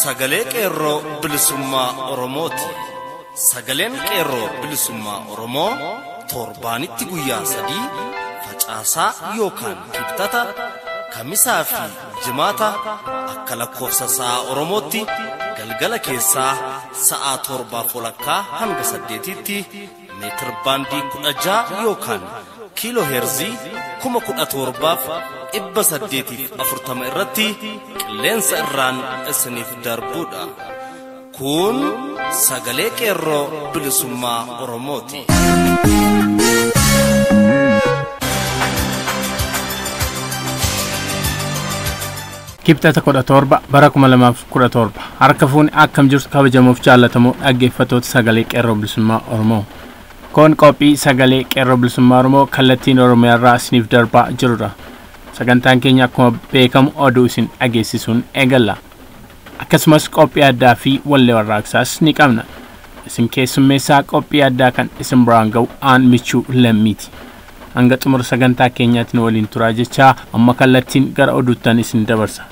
sagalee qeerroo bilisummaa Oromooti. Sagaleen qeerroo bilisummaa Oromoo torbaanitti guyyaa 3 facaasaa yookaan kibxata kamisaa fi jimaata akka lakkoofsa sa'a Oromootti galgala keessaa sa'a 7:30 hanga 8tti meetir baandii 16 yookaan kiiloo heerzii 17,840 irratti qilleensa irraan isiniif darbuudha. Kun sagalee qeerroo bilisummaa Oromooti. Kibxata 17 bara 2017 harka fuuni akkam jirtu kabajamuuf jaallatamoo dhaggeeffattoota sagalee qeerroo bilisummaa Oromoo. Kun qophii sagalee qeerroo bilisummaa Oromoo kallattiin Oromiyaa irraa isiniif darbaa jirudha. Sagantaan keenya akkuma beekamu oduu isin dhageessisuun eegalla. Akkasumas qophii addaa fi wallee warraaqsaas ni qabna. Isin keessummeessaa qophii addaa kan isin biraan ga'u aan michuu lammiiti. Hanga xumura sagantaa keenyaatti nu waliin turaa jechaa amma kallattiin gara oduuttan isin dabarsa.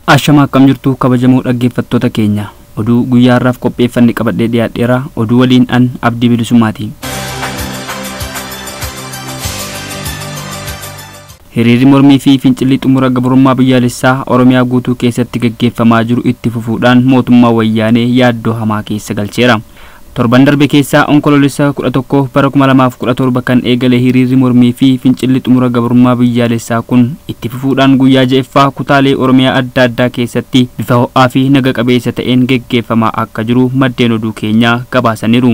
Ashama akkam jirtu kabajamoo dhaggeeffattoota keenya. Oduu guyyaa har'aaf qopheeffanne qabadhee dhiyaadheera. Oduu waliin an Abdii Bilisummaati. Hiriirri mormii fi fincilli xumura gabrummaa biyyaalessaa Oromiyaa guutuu keessatti gaggeeffamaa jiru itti fufuudhaan mootummaa wayyaanee yaaddoo hamaa keessa galcheera. Torban darbe keessaa onkoloolessa 11 bara 2017 kan eegale hiriirri mormii fi fincilli xumura gabrummaa biyyaalessaa kun itti fufuudhaan guyyaa 6ffaa kutaalee Oromiyaa adda addaa keessatti bifa ho'aa fi naga qabeessa ta'een gaggeeffamaa akka jiru maddeen oduu keenyaa gabaasaniiru.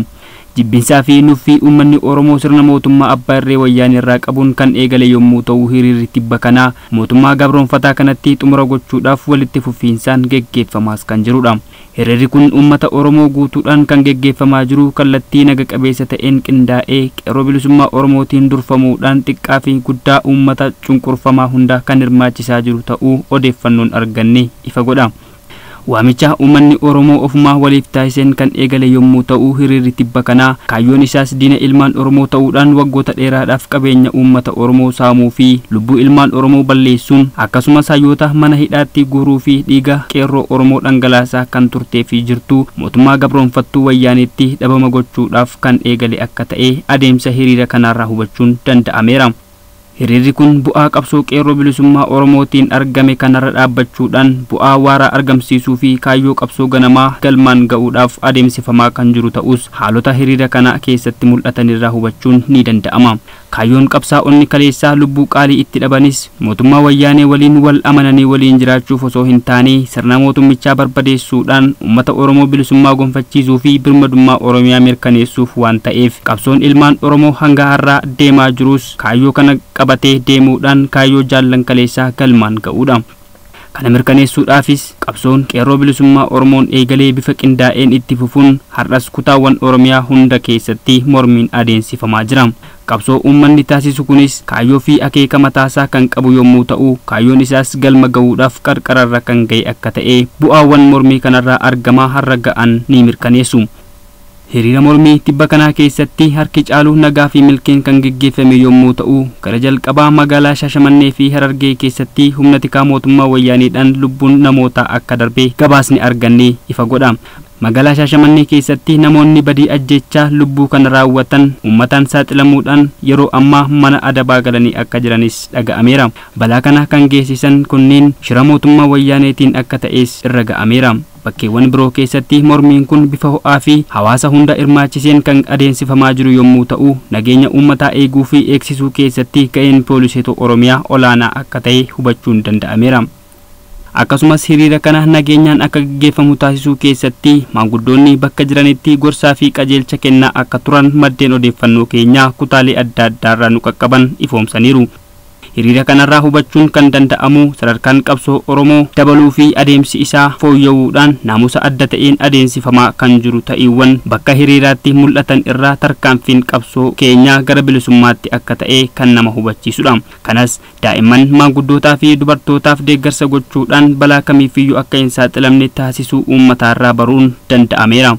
Jibbinsaa fi nuffii uummanni Oromoo sirna mootummaa abbaa irree wayyaanee irraa qabuun kan eegale yommuu ta'u hiriirri tibba kanaa mootummaa gabroonfataa kanatti xumura gochuudhaaf walitti fufiinsaan gaggeeffamaas kan jirudha. Hiriirri kun uummata Oromoo guutuudhaan kan gaggeeffamaa jiru kallattii naga qabeessa ta'een qindaa'ee qeerroo bilisummaa Oromootiin durfamuudhaan xiqqaa fi guddaa uummata cunqurfamaa hunda kan hirmaachisaa jiru ta'uu odeeffannoon arganne ifa godha. Waamicha uummanni Oromoo ofumaa waliif taasiseen kan eegale yommuu ta'u hiriirri tibba kanaa kaayyoon isaas diina ilmaan Oromoo ta'uudhaan waggoota dheeraadhaaf qabeenya uummata Oromoo saamuu fi lubbuu ilmaan Oromoo balleessuun akkasumas hayyoota mana hidhaatti guuruu fi dhiiga qeerroo Oromoo dhangalaasaa kan turtee fi jirtu mootummaa gabroonfattuu wayyaaneetti dhabama gochuudhaaf kan eegale akka ta'e adeemsa hiriira kanaarraa hubachuun danda'ameera. Hiriirri kun bu'aa qabsoo qeerroo bilisummaa Oromootiin argame kanarra dhaabbachuudhaan bu'aa waaraa argamsiisuu fi kaayyoo qabsoo ganamaa galmaan ga'uudhaaf adeemsifamaa kan jiru ta'us haalota hiriira kana keessatti mul'atanirraa hubachuun ni danda'ama. Kaayyoon qabsaa'onni kaleessaa lubbuu qaalii itti dhabanis mootummaa wayyaanee waliin wal amananii waliin jiraachuuf osoo hin taane sirna mootummichaa barbadeessuudhaan uummata Oromoo bilisummaa gonfachiisuu fi birmadummaa Oromiyaa mirkaneessuuf waan ta'eef qabsoon ilmaan Oromoo hanga har'aa deemaa jirus kaayyoo kana qabatee deemuudhaan kaayyoo jaallan kaleessaa galmaan ga'uudha. Kana mirkaneessuudhaafis qabsoon qeerroo bilisummaa Oromoon eegalee bifa qindaa'een itti fufuun har'as kutaawwan Oromiyaa hunda keessatti mormiin adeemsifamaa jira. Qabsoo uummanni taasisu kunis kaayyoo fi akeeka mataasaa kan qabu yommuu ta'u kaayyoon isaas galma ga'uudhaaf qarqararra kan ga'e akka ta'e bu'aawwan mormii kanarraa argamaa har'a ga'an ni mirkaneessu. Hiriira mormii tibba kanaa keessatti harki caalu nagaa fi milkiin kan gaggeeffame yommuu ta'u gara jalqabaa magaalaa Shaashamannee fi Harargee keessatti humna tikaa mootummaa wayyaaneedhaan lubbuun namootaa akka darbe gabaasni arganne ifa godha. Magaalaa Shaashamannee keessatti namoonni badii ajjechaa lubbuu kana raawwatan uummataan saaxilamuudhaan yeroo ammaa mana adabaa galanii akka jiranis dhaga'ameera. Balaa kana kan geessisan kunneen shira mootummaa wayyaaneetiin akka ta'es irra ga'ameera. Bakkeewwan biroo keessatti mormiin kun bifa ho'aa fi hawaasa hunda hirmaachiseen kan adeemsifamaa jiru yommuu ta'u nageenya uummataa eeguu fi eegsisuu keessatti ga'een poolisoota Oromiyaa olaanaa akka ta'e hubachuun danda'ameera. Akkasumas hiriira kana nageenyaan akka gaggeeffamu taasisuu keessatti maanguddoonni bakka jiranitti gorsaa fi qajeelcha kennaa akka turan maddeen odeeffannoo keenyaa kutaalee adda addaarraa nu qaqqaban ifoomsaniiru. Hiriira kanarraa hubachuun kan danda'amu sadarkaan qabsoo Oromoo dabaluu fi adeemsi isaa fooyya'uudhaan naamusa adda ta'een adeemsifamaa kan jiru ta'iiwwan bakka hiriiraatti mul'atan irraa tarkaanfiin qabsoo keenyaa gara bilisummaatti akka ta'e kan nama hubachiisudha. Kanas daa'imman maanguddootaa fi dubartootaaf deeggarsa gochuudhaan balaa kamiifiyyuu akka hin saaxilamne taasisuu uummataarraa baruun danda'ameera.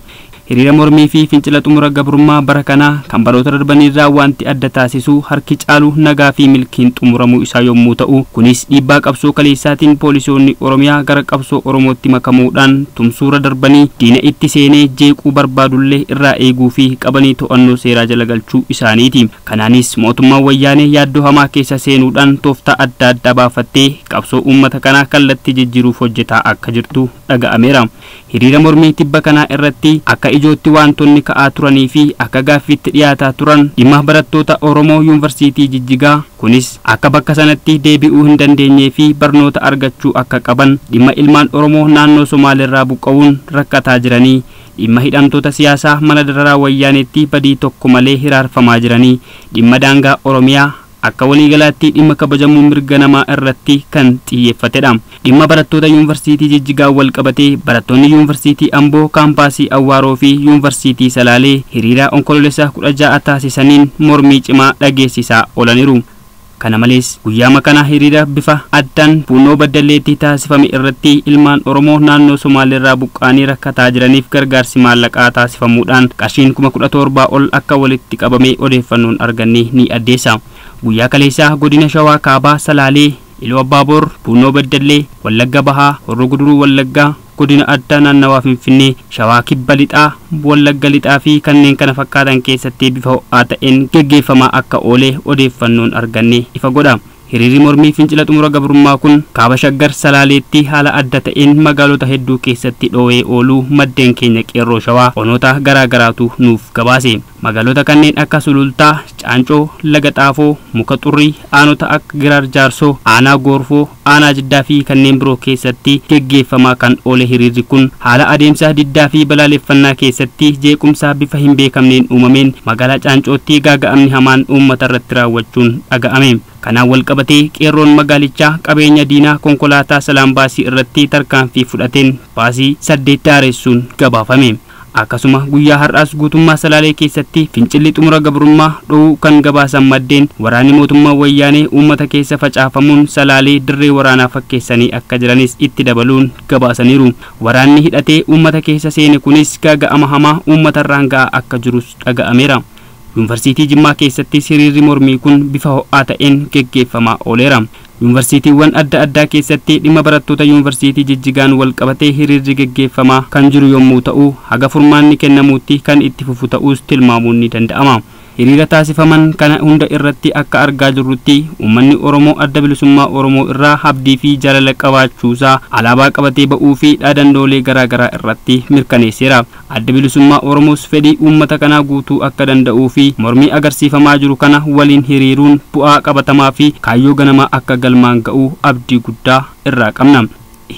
Hiriira mormii fi fincila xumura gabrummaa bara kanaa kan baroota darbaniirraa wanti adda taasisu harki caalu nagaa fi milkiin xumuramuu isaa yommuu ta'u, kunis dhiibbaa qabsoo kaleessaatiin poolisoonni Oromiyaa gara qabsoo Oromootti makamuudhaan tumsuura darbanii diina itti seenee jeequu barbaadullee irraa eeguu fi qabanii to'annoo seeraa jala galchuu isaaniiti. Kanaanis mootummaan wayyaanee yaaddoo hamaa keessa seenuudhaan tooftaa adda addaa baafattee qabsoo uummata kanaa kallattii jijjiiruuf hojjetaa akka jirtu dhaga'ameera. Hiriira mormii tibba kanaa irratti akka ijootti wantoonni ka'aa turanii fi akka gaaffiitti dhiyaataa turan dhimma barattoota Oromoo Yuunivarsiitii Jijjigaa, kunis akka bakka sanatti deebi'uu hin dandeenyee fi barnoota argachuu akka qaban, dhimma ilmaan Oromoo naannoo Somaaleerraa buqqa'uun rakkataa jiranii, dhimma hidhamtoota siyaasaa mana dararaa wayyaaneetti badii tokko malee hiraarfamaa jiranii, dhimma daangaa Oromiyaa akka waliigalaatti dhimma kabajamuu mirga namaa irratti kan xiyyeeffatedha. Dhimma barattoota Yuunivarsiitii Jijjigaa wal qabatee barattoonni Yuunivarsiitii Amboo kaampaasii Awwaaroo fi Yuunivarsiitii Salaalee hiriira Onkoloolessa 16 taasisaniin mormii cimaa dhageessisaa oolaniiru. Kana malees guyyaa kana hiriira bifa addaan Buunoo Baddalleetti taasifame irratti ilmaan Oromoo naannoo Somaaleerraa buqqaanii rakkataa jiraniif gargaarsi maallaqaa taasifamuudhaan qarshiin 17,000 ol akka walitti qabame odeeffannoon arganne ni addeessa. Guyyaa kaleessaa godina Shawaa Kaabaa, Salaalee, Iluu Abbaaboor, Buunoo Baddallee, Wallagga Bahaa, Horroo Guduruu Wallaggaa, godina addaa naannawaa Finfinnee, Shawaa Kibba Lixaa, Wallagga Lixaa fi kanneen kana fakkaatan keessatti bifa ho'aa ta'een geggeeffamaa akka oole odeeffannoon arganne ifa godha. Hiriirri mormii fincila xumura gabrummaa kun kaaba Shaggar Salaaleetti haala adda ta'een magaalota hedduu keessatti dhoowee ooluu maddeen keenya qeerroo Shawaa onoota garaa garaatu nuuf gabaase. Magaalota kanneen akka Sulultaa, Caancoo, Laga Xaafoo, Muka Xurrii, aanota akka Giraar Jaarsoo, Aanaa Goorfoo, Aanaa Jiddaa fi kanneen biroo keessatti geggeeffamaa kan oole hiriirri kun haala adeemsa diddaa fi balaaleffannaa keessatti jeequmsaa bifa hin beekamneen uumameen magaalaa Caancootti gaaga'amni hamaan uummata irratti raawwachuun dhaga'ame. Kanaan wal qabatee qeerroon magaalichaa qabeenya diinaa konkolaataa Salaam Baasii irratti tarkaanfii fudhateen baasii 8 daaressuun gabaafame. Akkasuma guyyaa har'aas guutummaa Salaalee keessatti fincilli xumura gabrummaa dhoowuu kan gabaasan maddeen waraanni mootummaa wayyaanee uummata keessa facaafamuun Salaalee dirree waraanaa fakkeessanii akka jiranis itti dabaluun gabaasaniiru. Waraanni hidhatee uummata keessa seene kunis gaaga'ama hamaa uummatarraan ga'aa akka jirus dhaga'ameera. Yuunivarsiitii Jimmaa keessatti hiriirri mormii kun bifa ho'aa ta'een geggeeffamaa ooleera. Yuunivarsiitiiwwan adda addaa keessatti dhimma barattoota Yuunivarsiitii Jijjigaan wal qabatee hiriirri geggeeffamaa kan jiru yommuu ta'u, haga furmaanni kennamuutti kan itti fufu ta'us tilmaamuun ni danda'ama. Hiriira taasifaman kana hunda irratti akka argaa jirrutti uummanni Oromoo adda bilisummaa Oromoo irraa abdii fi jaalala qabaachuusaa alaabaa qabatee ba'uu fi dhaadannoolee garaa garaa irratti mirkaneesseera. Adda bilisummaa Oromoos fedhii uummata kanaa guutuu akka danda'uu fi mormii agarsiifamaa jiru kana waliin hiriiruun bu'aa qabatamaa fi kaayyoo ganamaa akka galmaan ga'uu abdii guddaa irraa qabna.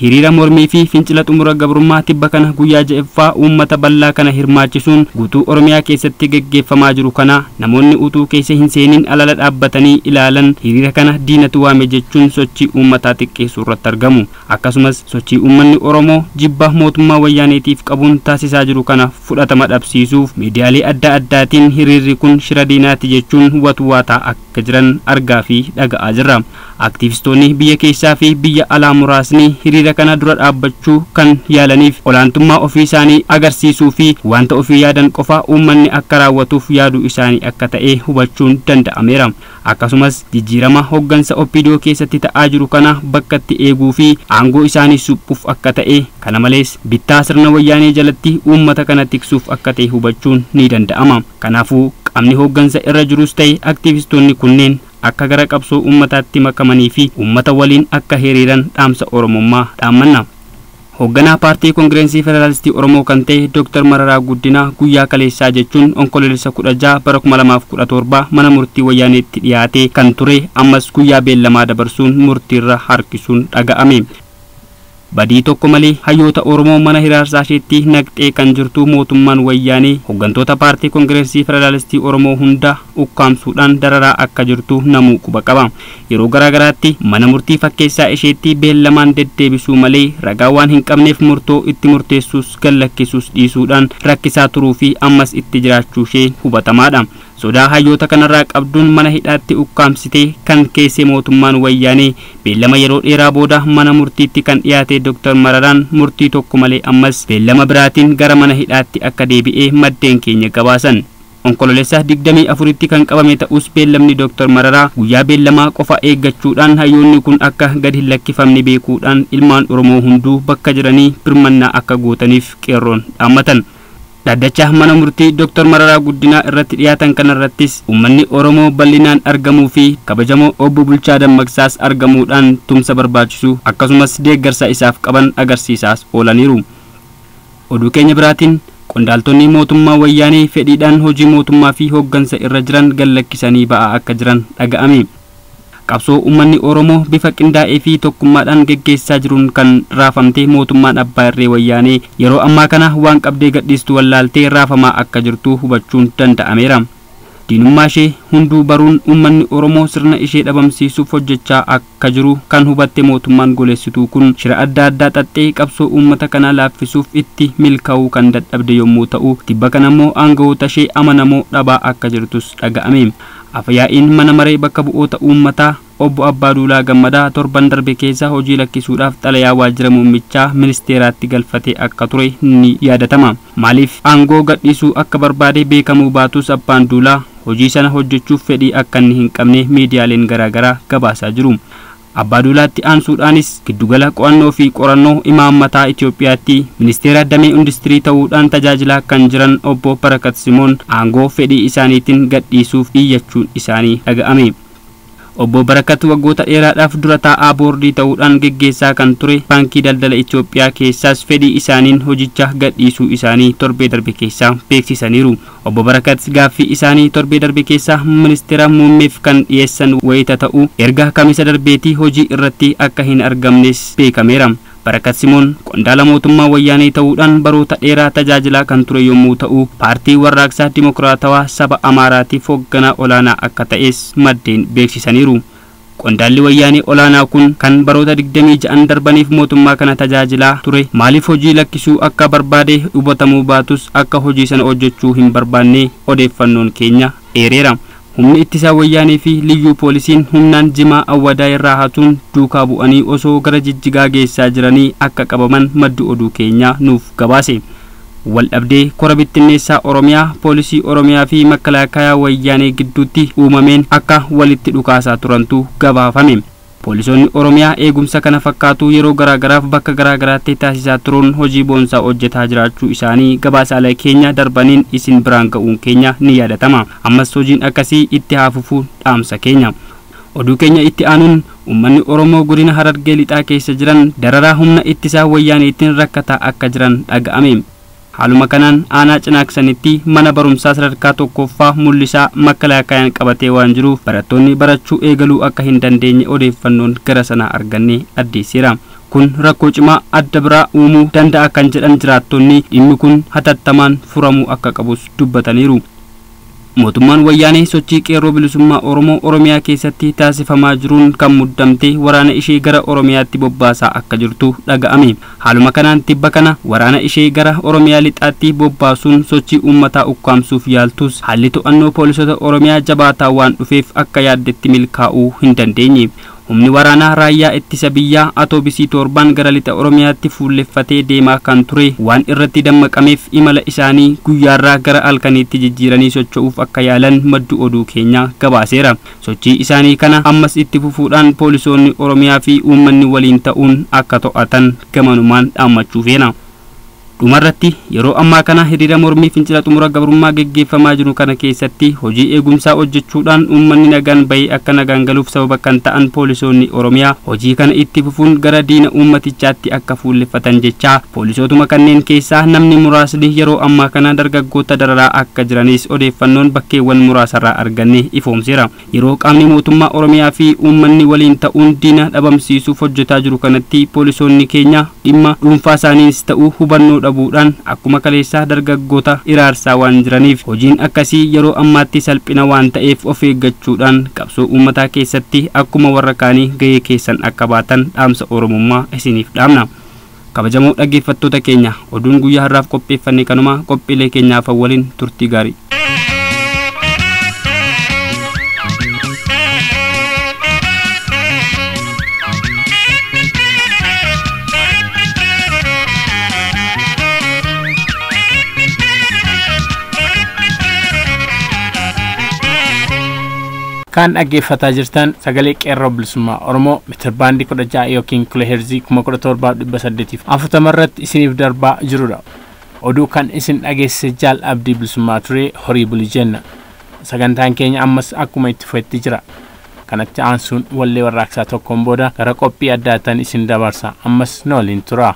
Hiriira mormii fi fincila xumura gabrummaa tibba kana guyyaa ja'affaa uummata bal'aa kana hirmaachisuun guutuu Oromiyaa keessatti geggeeffamaa jiru kana namoonni utuu keessa hin seenin alala dhaabbatanii ilaalan hiriira kana diinatu waame jechuun sochii uummataa xiqqeessuu irratti argamu. Akkasumas sochii uummanni Oromoo jibba mootummaa wayyaaneetiif qabuun taasisaa jiru kana fudhatama dhabsiisuuf miidiyaalee adda addaatiin hiriirri kun shira diinaati jechuun watwaataa akka jiran argaa fi dhaga'aa jirra. Aktiivistoonni biyya keessaa fi biyya alaa muraasni hiriira kana dura dhaabbachuu kan yaalaniif olaantummaa ofii isaanii agarsiisuu fi wanta ofii yaadan qofa uummanni akka raawwatuuf yaaduu isaanii akka ta'e hubachuun danda'ameera. Akkasumas jijjiirama hoggansa OPDO keessatti ta'aa jiru kana bakkatti eeguu fi aangoo isaanii suphuuf akka ta'e, kana malees bittaa sirna wayyaanee jalatti uummata kana tiksuuf akka ta'e hubachuun ni danda'ama. Kanaafuu qaamni hoggansa irra jirus ta'e aktiivistoonni kunneen akka gara qabsoo uummataatti makamanii fi uummata waliin akka hiriiran dhaamsa Oromummaa dhaammanna. Hoogganaa paartii Koongireensii Federaalistii Oromoo kan ta'e Dr. Mararaa Guddinaa guyyaa kaleessaa jechuun Onkoloolessa 16 bara 2017 mana murtii wayyaaneetti dhiyaatee kan ture ammas guyyaa beellamaa dabarsuun murtiirra harkisuun dhaga'ame. Badii tokko malee hayyoota Oromoo mana hiraarsaa isheetti naqxee kan jirtu mootummaan wayyaanee hooggantoota paartii Koongireensii Federaalistii Oromoo hunda ukkaamsuudhaan dararaa akka jirtu namuu quba qaba. Yeroo garaa garaatti mana murtii fakkeessaa isheetti beellamaan deddeebisuu malee ragaa waan hin qabneef murtoo itti murteessuus gallakkisuus dhiisuudhaan rakkisaa turuu fi ammas itti jiraachuu ishee hubatamaadha. Sodaa hayyoota kanarraa qabduun mana hidhaatti ukkaamsitee kan keesse mootummaan wayyaanee beellama yeroo dheeraa booda mana murtiitti kan dhiyaate Dr. Mararaan murtii tokko malee ammas beellama biraatiin gara mana hidhaatti akka deebi'ee maddeen keenya gabaasan. Onkololeessa 24tti kan qabame ta'us beellamni Dr. Mararaa guyyaa beellamaa qofa eeggachuudhaan hayyoonni kun akka gad hin lakkifamne beekuudhaan ilmaan Oromoo hunduu bakka jiranii birmannaa akka gootaniif qeerroon dhaammatan. Dhaddacha mana murtii Dr. Mararaa Guddinaa irratti dhiyaatan kanarrattis uummanni Oromoo bal'inaan argamuu fi kabajamoo obbo Bulchaa Dammaqsaas argamuudhaan tumsa barbaachisu akkasumas deeggarsa isaaf qaban agarsiisaas oolaniiru. Oduu keenya biraatiin qondaaltonni mootummaa wayyaanee fedhiidhaan hojii mootummaa fi hooggansa irra jiran gallakkisanii ba'aa akka jiran dhaga'ame. Qabsoo uummanni Oromoo bifa qindaa'ee fi tokkummaadhaan geggeessaa jiruun kan raafamte mootummaan abbaa irree wayyaanee yeroo ammaa kana waan qabdee gadhiistu wallaaltee raafamaa akka jirtu hubachuun danda'ameera. Diinummaa ishee hunduu baruun uummanni Oromoo sirna ishee dhabamsiisuuf hojjechaa akka jiru kan hubatte mootummaan goleessituu kun shira adda addaa xaxxee qabsoo uummata kanaa laaffisuuf itti milkaa'uu kan dadhabde yommuu ta'u tibba kanammoo aangawoota ishee amanamoo dhabaa akka jirtus dhaga'ame. Afyaa'iin mana maree bakka bu'oota uummataa obbo Abbaaduulaa Gammadaa torban darbe keessa hojii lakkisuudhaaf xalayaa waajjira muummichaa ministeeraatti galfatee akka ture ni yaadatama. Maaliif aangoo gadhiisuu akka barbaade beekamuu baatus Abbaan Duulaa hojii sana hojjechuuf fedhii akka inni hin qabne miidiyaaleen garaagaraa gabaasaa jiru. Abbaaduulaatti aansuudhaanis giddugala qo'annoo fi qorannoo imaammataa Itoophiyaatti ministeera damee industirii ta'uudhaan tajaajilaa kan jiran obbo Barakat Simoon aangoo fedhii isaaniitiin gadhiisuuf iyyachuun isaanii dhaga'ame. Obbo Barakat waggoota dheeraadhaaf dura taa'aa boordii ta'uudhaan geggeessaa kan ture baankii daldala Itoophiyaa keessaas fedhii isaaniin hojicha gadhiisuu isaanii torbee darbe keessaa beeksisaniiru. Obbo Barakat gaaffii isaanii torbee darbe keessaa ministeera muummeef kan dhiyeessan wayita ta'u erga kamisa darbeetii hojii irratti akka hin argamnes beekameera. Barakat Simoon qondaala mootummaa wayyaanee ta'uudhaan baroota dheeraa tajaajilaa kan ture yommuu ta'u paartii warraaqsaa dimokiraatawaa saba Amaaraatiif hoogganaa olaanaa akka ta'es maddeen beeksisaniiru. Qondaalli wayyaanee olaanaa kun kan baroota 26 darbaniif mootummaa kana tajaajilaa ture maaliif hojii lakkisuu akka barbaade hubatamuu baatus akka hojii sana hojjechuu hin barbaanne odeeffannoon keenya eereera. Humni ittisaa wayyaanee fi liyyuu poolisiin humnaan jimaa awwadaa irraa hatuun duukaa bu'anii osoo gara jijjigaa geessaa jiranii akka qabaman maddi oduu keenyaa nuuf gabaase. Waldhabdee kora bittinneessaa Oromiyaa, poolisii Oromiyaa fi makkalaakayaa wayyaanee gidduutti uumameen akka walitti dhukaasaa turantu gabaafame. Poolisoonni Oromiyaa eegumsa kana fakkaatu yeroo garaagaraaf bakka garaagaraatti taasisaa turuun hojii boonsaa hojjetaa jiraachuu isaanii gabaasaalee keenya darbaniin isin biraan ga'uun keenya ni yaadatama. Ammas hojiin akkasii itti haa fufu dhaamsa keenya. Oduu keenya itti aanuun uummanni Oromoo godina Harargee lixaa keessa jiran dararaa humna ittisaa wayyaaneetiin rakkataa akka jiran dhaga'ame. Haaluma kanaan aanaa cinaaksanitti mana barumsaa sadarkaa tokkoffaa mul'isaa makkalaakayaan qabatee waan jiruuf barattoonni barachuu eegaluu akka hin dandeenye odeeffannoon gara sanaa arganne addeesseera. Kun rakkoo cimaa adda biraa uumuu danda'a kan jedhan jiraattonni dhimmi kun hatattamaan furamuu akka qabus dubbataniiru. Mootummaan wayyaanee sochii qeerroo bilisummaa Oromoo Oromiyaa keessatti taasifamaa jiruun kan muddamte waraana ishee gara Oromiyaatti bobbaasaa akka jirtu dhaga'ame. Haaluma kanaan tibba kana waraana ishee gara Oromiyaa lixaatti bobbaasuun sochii uummataa ukkaamsuuf yaaltus haalli to'annoo poolisoota Oromiyaa jabaataa waan dhufeef akka yaaddetti milkaa'uu hin dandeenye. Humni waraanaa raayyaa ittisa biyyaa atoobisii 7 gara lixa Oromiyaatti fuulleffatee deemaa kan ture waan irratti dammaqameef imala isaanii guyyaarraa gara halkaniitti jijjiiranii socho'uuf akka yaalan maddu oduu keenyaa gabaaseera. Sochii isaanii kana ammas itti fufuudhaan poolisoonni Oromiyaa fi uummanni waliin ta'uun akka to'atan gamanumaan dhaammachuu feena. Dhumarratti yeroo ammaa kana hiriira mormii fincila xumura gabrummaa geggeeffamaa jiru kana keessatti hojii eegumsaa hojjechuudhaan uummanni nagaan bahee akka nagaan galuuf sababa kan ta'an poolisoonni Oromiyaa hojii kana itti fufuun gara diina uummatichaatti akka fuulleffatan jechaa poolisootuma kanneen keessaa namni muraasni yeroo ammaa kana dargaggoota dararaa akka jiranis odeeffannoon bakkeewwan muraasarraa arganne ifoomseera. Yeroo qaamni mootummaa Oromiyaa fi uummanni waliin ta'uun diina dhabamsiisuuf hojjetaa jiru kanatti poolisoonni keenya dhimma dhuunfaa isaaniis ta'uu hubannoo dhabuudhaan akkuma kaleessaa dargaggoota iraarsaa waan jiraniif hojiin akkasii yeroo ammaatti salphina waan ta'eef of eeggachuudhaan qabsoo uummataa keessatti akkuma warra kaanii gahee keessan akka baatan dhaamsa Oromummaa isiniif dhaamna. Kabajamoo dhaggeeffattoota keenya oduun guyyaa har'aaf qopheeffanne kanuma qophiilee keenyaaf waliin turtii gaarii. Kan dhaggeeffataa jirtan sagalee Qeerroo Bilisummaa Oromoo meetirbaandii 16 yookiin kiilooheerzii 17,840 irratti isiniif darbaa jirudha. Oduu kan isin dhageessise Jaal Abdii Bilisummaa ture horii buli jenna. Sagantaan keenya ammas akkuma itti fufetti jira. Kanatti aansuun wallee warraaqsaa tokkoon booda gara qophii addaatan isin dabarsa. Ammas nu waliin tura.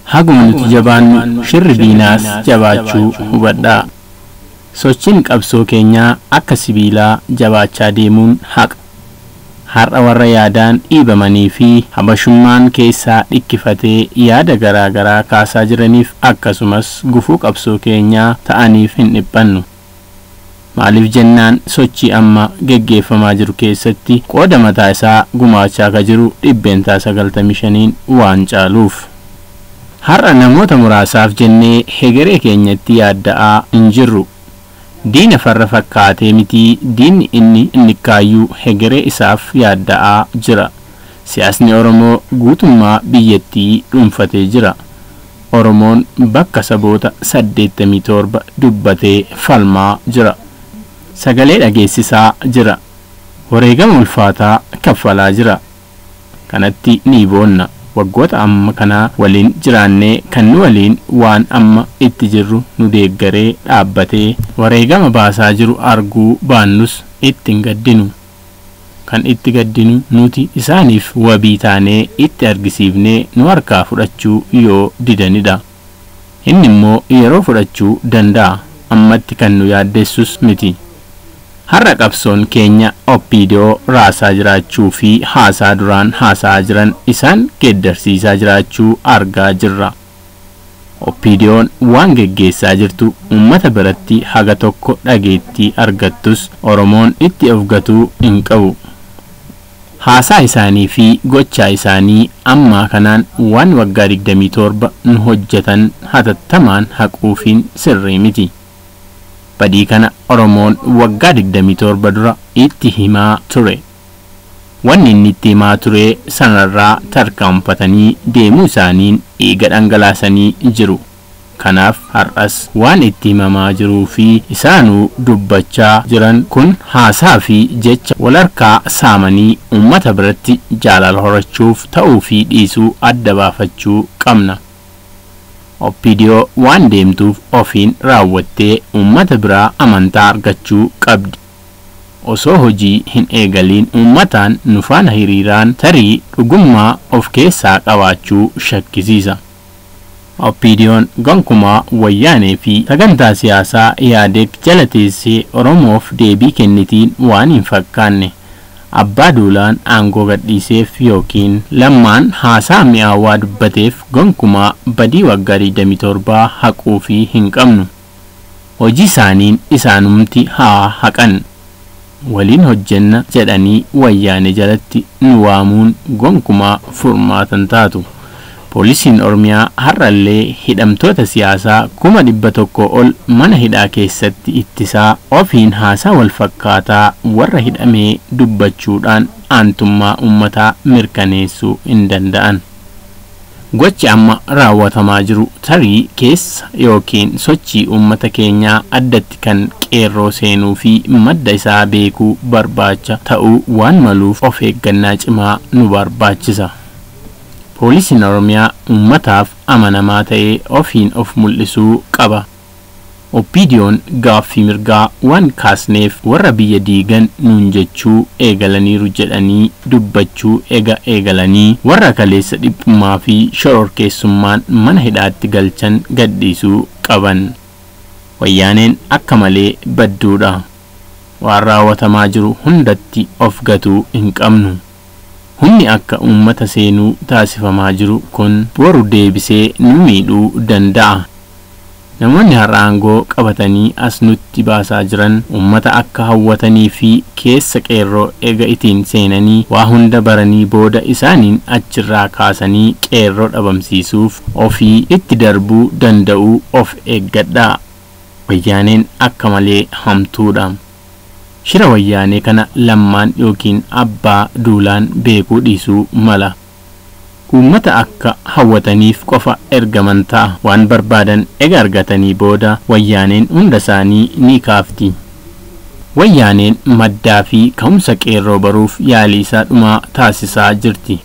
Haguma nuti jabaannu shirri diinaas jabaachuu hubadhaa. Sochiin qabsoo keenyaa akka sibiilaa jabaachaa deemuun haqa. Har'a warra yaadaan dhiibamanii fi habashummaan keessaa dhikkifatee yaada garaa garaa kaasaa jiraniif akkasumas gufuu qabsoo keenyaa ta'aniif hin dhiphannu. Maaliif jennaan sochii amma geggeeffamaa jiru keessatti qooda mataa isaa gumaachaa ka jiru 95% waan caaluuf. Har'a namoota muraasaaf jennee hegeree keenyatti yaadda'aa hin jirru. Diina farra fakkaatee miti diinni inni innikkaayyuu hegeree isaaf yaadda'aa jira. Siyaasni Oromoo guutummaa biyyattii dhuunfatee jira. Oromoon bakka saboota 87 dubbatee falmaa jira. Sagalee dhageessisaa jira. Wareegama ulfaataa kaffalaa jira. Kanatti ni boonna. Waggoota amma kanaa waliin jiraannee kan nu waliin waan amma itti jirru nu deeggaree dhaabbatee wareegama baasaa jiru arguu baannus itti hin gaddinu. Kan itti gaddinu nuti isaaniif wabii taanee itti argisiifnee nu harkaa fudhachuu yoo didanidha. Inni immoo yeroo fudhachuu danda'a. Ammatti kan nu yaaddessus miti. Har'a qabsoon keenya OPDO raasaa jiraachuu fi haasaa duraan haasaa jiran isaan geeddarsiisaa jiraachuu argaa jirra. OPDO'n waan geggeessaa jirtu uummata biratti haga tokko dhageettii argattus Oromoon itti of gatuu hin qabu. Haasaa isaanii fi gochaa isaanii ammaa kanaan waan waggaa 27 nu hojjetan hatattamaan haquufiin sirrii miti. Badii kana Oromoon waggaa 27 dura itti himaa ture. Wanni inni itti himaa ture sanarraa tarkaanfatanii deemuu isaaniin dhiiga dhangalaasanii jiru. Kanaaf har'as waan itti himamaa jiruu fi isaanuu dubbachaa jiran kun haasaa fi jecha walharkaa saamanii uummata biratti jaalala horachuuf ta'uu fi dhiisuu adda baafachuu qabna. OPDO waan deemtuuf ofiin raawwattee uummata biraa amantaa argachuu qabdi. Osoo hojii hin eegaliin uummataan nu faana hiriiraan tarii dhugummaa of keessaa qabaachuu shakkisiisa. OPDO'n gonkumaa wayyaanee fi sagantaa siyaasaa Ihaadeeg jala teessee Oromoof deebii kennitiin waan hin fakkaanne. Abbaa Duulaan aangoo gadhiiseef yookiin Lammaan haasaa mi'aawaa dubbateef gonkumaa badii waggaa 27 haquufii hin qabnu. Hojii isaaniin isaanumti haa haqan. Waliin hojjenna jedhanii wayyaane jalatti nu waamuun gonkumaa furmaatan taatu. Poolisiin Oromiyaa har'allee hidhamtoota siyaasaa 100,000 ol mana hidhaa keessatti ittisaa ofiin haasaa wal fakkaataa warra hidhamee dubbachuudhaan aantummaa uummataa mirkaneessuu hin danda'an. Gochi amma raawwatamaa jiru tarii keessa yookiin sochii uummata keenyaa addatti kan qeerroo seenuu fi madda isaa beekuu barbaacha ta'uu waan maluuf of eeggannaa cimaa nu barbaachisa. Poolisiin Oromiyaa uummataaf amanamaa ta'ee ofiin of mul'isuu qaba. OPDO'n gaaffii mirgaa waan kaasneef warra biyya diigan nuun jechuu eegalaniiru jedhanii dubbachuu ega eegalanii warra kaleessa dhiphummaa fi shororkeessummaan mana hidhaatti galchan gadhiisuu qaban. Wayyaaneen akka malee badduudha. Waan raawwatamaa jiru hundatti of gatuu hin qabnu. Humni akka uummata seenuu taasifamaa jiru kun boru deebisee nu miidhuu danda'a. Namoonni har'a aangoo qabatanii as nutti baasaa jiran uummata akka hawwatanii fi keessa qeerroo ega ittiin seenanii waa hunda baranii booda isaaniin achirraa kaasanii qeerroo dhabamsiisuuf ofii itti darbuu danda'uu of eeggadhaa. Wayyaaneen akka malee hamtuudha. Shira wayyaanee kana Lammaan yookiin Abbaa Duulaan beekuu dhiisuu mala. Uummata akka hawwataniif qofa ergaman ta'a. Waan barbaadan ega argatanii booda wayyaaneen hunda isaanii ni kaafti. Wayyaaneen maddaa fi ka'umsa qeerroo baruuf yaalii isaa dhumaa taasisaa jirti.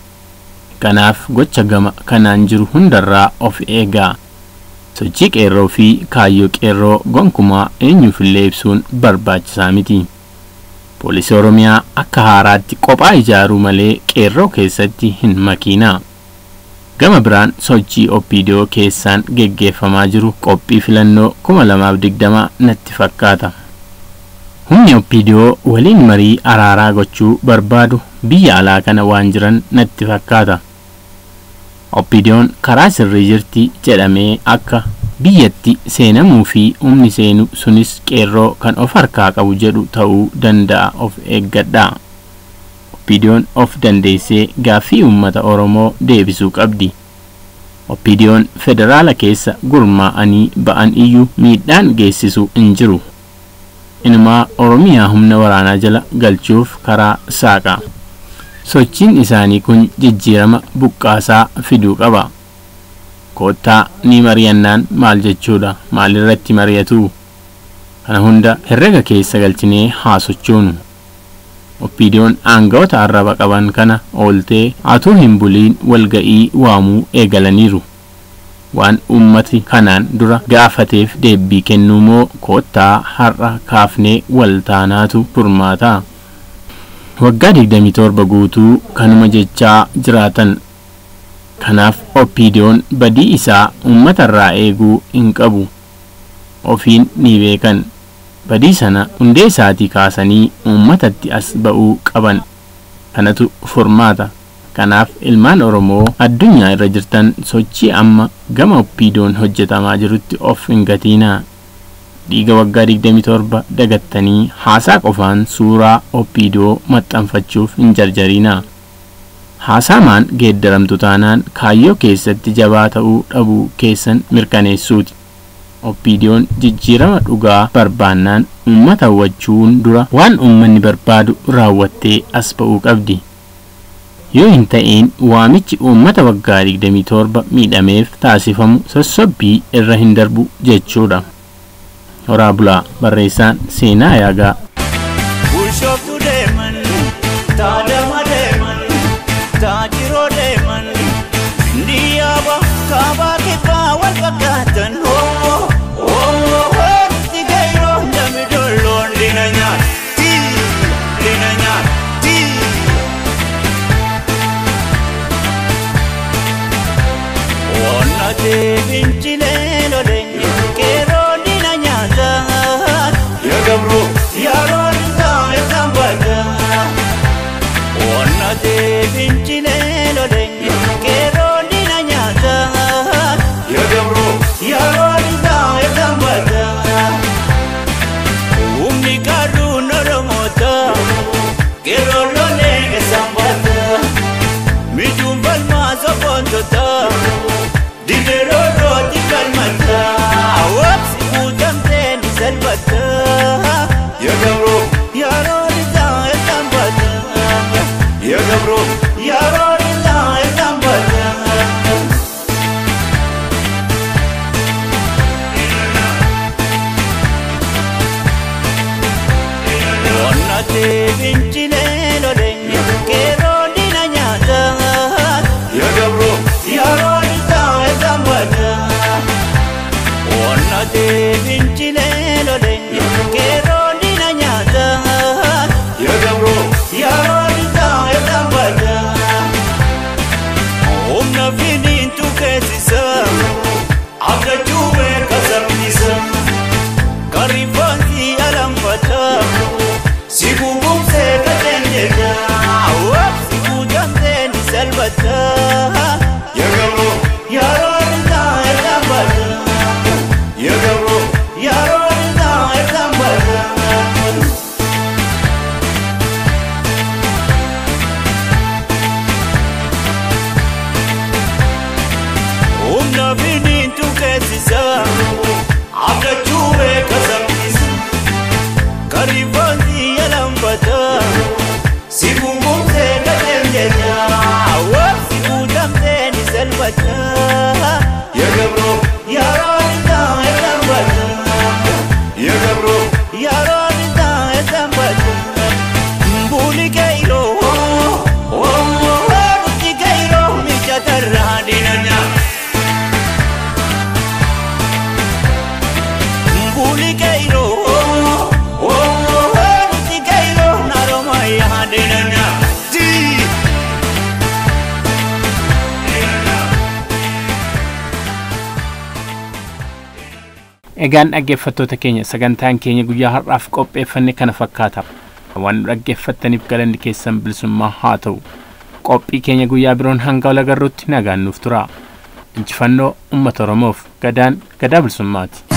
Kanaaf gocha gama kanaan jiru hundarraa of eegaa. Sochii qeerroo fi kaayyoo qeerroo gonkumaa eenyuufillee ibsuun barbaachisaa miti. Poolisii Oromiyaa akka haaraatti qophaa ijaaruu malee qeerroo keessatti hin makiinaa. Gama biraan sochii OPDO keessaan geggeeffamaa jiru qophii filannoo 2020 natti fakkaata. Humni OPDO waliin marii araaraa gochuu barbaadu biyya alaa kana waan jiran natti fakkaata. OPDO'n karaa sirrii jirti jedhamee akka biyyatti seenamuu fi humni seenu sunis qeerroo kan of harkaa qabu jedhu ta'uu danda'a of eeggadhaa. OPDO'n of dandeessee gaaffii uummata Oromoo deebisuu qabdi. OPDO'n federaala keessa gurmaa'anii ba'an iyyuu miidhaan geessisu hin jiru. Inumaa Oromiyaa humna waraanaa jala galchuuf karaa saaqa. Sochiin isaanii kun jijjiirama buqqaasaa fiduu qaba. Koottaa ni mari'annaan maal jechuudha? Maalirratti mari'atu? Kana hunda herrega keessa galchinee haa sochoonu. OPDO'n aangawoota arraba qaban kana ooltee atuu hin buliin walga'ii waamuu eegalaniiru. Waan uummati kanaan dura gaafateef deebii kennuu moo koottaa har'a kaafnee waltaanaatu furmaata? Waggaa 27 guutuu kanuma jechaa jiraatan. Kanaaf OPDO'n badii isaa uummatarraa eeguu hin qabu. Ofiin ni beekan. Badii sana hundee isaatii kaasanii uummatatti as ba'uu qaban. Kanatu furmaata. Kanaaf ilmaan Oromoo addunyaa irra jirtan sochii amma gama OPDO'n hojjetamaa jirutti of hin gatiinaa. Dhiiga waggaa 27 dagattanii haasaa qofaan suuraa OPDO maxxanfachuuf hin jarjarinaa. Haasaamaan geeddaramtu taanaan kaayyoo keessatti jabaa ta'uu dhabuu keessan mirkaneessuuti. OPDO'n jijjiirama dhugaa barbaannaan uummata hawwachuun dura waan uummanni barbaadu raawwattee as ba'uu qabdi. Yoo hin ta'in waamichi uummata waggaa 27 miidhameef taasifamu sossobbii irra hin darbu jechuudha. Horaa bulaa. Barreessaan Seenaa Yaagaa. Bulshooftuu deeman, taadama deeman, taajiroo deeman, ndiyaaba kaabaa kibbaa wal fakkaatan. Nuti geeroo namni dolloon dina nyaatti, dina nyaatti. Onnatee fincilee lolee qeerroo dina nyaata. Ya Gabroo. Yeroo isaa isaan bada. Onnatee fincilee lolee qeerroo dina nyaata. Ya Gabroo. Yeroo isaa isaan bada. Humni qaruun Oromoota qeerroo lolee isaan bada. Mijuun falmaa sobboontota dirree rooti kalmata. Wabsi guutamtee ni salphata. Ya Gabroo. Yeroo isaa isaan bada. Ya Gabroo. Yeroo isaa isaan bada. Onnatee fincilee lolee qeerroo dina nyaata. Ya Gabroo. Yeroo isaa isaan bada. Onnatee fincilee lolee qeerroo dina nyaata. Ya Gabroo. Yeroo isaa isaan bada. Humna finiintu keessa abdachuu beeka saffisa. Karrifaansi alanfata. Si gugumsee qajeeljedha. Si guutamtee ni salphata. Ya Gabroo. Yeroo isaa isaan bada. Ya Gabroo. Yeroo isaa isaan bada. Humna finiintu keessa abdachuu beeka saffisa. Karrifaansi alanfata. Si gugumsee qajeeljedha. Si guutamtee ni salphata. Ya Gabroo. Yeroo isaa isaan bada. Ya Gabroo. Yeroo isaa isaan bada. Mbuli geeroo. Nuti geeroo mijatarraa dina nyaata. Mbuli geeroo. Nuti geeroo naromayaa dina nyaati. Egaan dhaggeeffattoota keenya sagantaan keenya guyyaa har'aaf qopheeffanne kana fakkaata. Waan nu dhaggeeffattaniif galanni keessan bilisummaa haa ta'u. Qophii keenya guyyaa biroon hanga wal agarruutti nagaan nuuf tura. Injifannoo uummata Oromoof gadaan gadaa bilisummaati.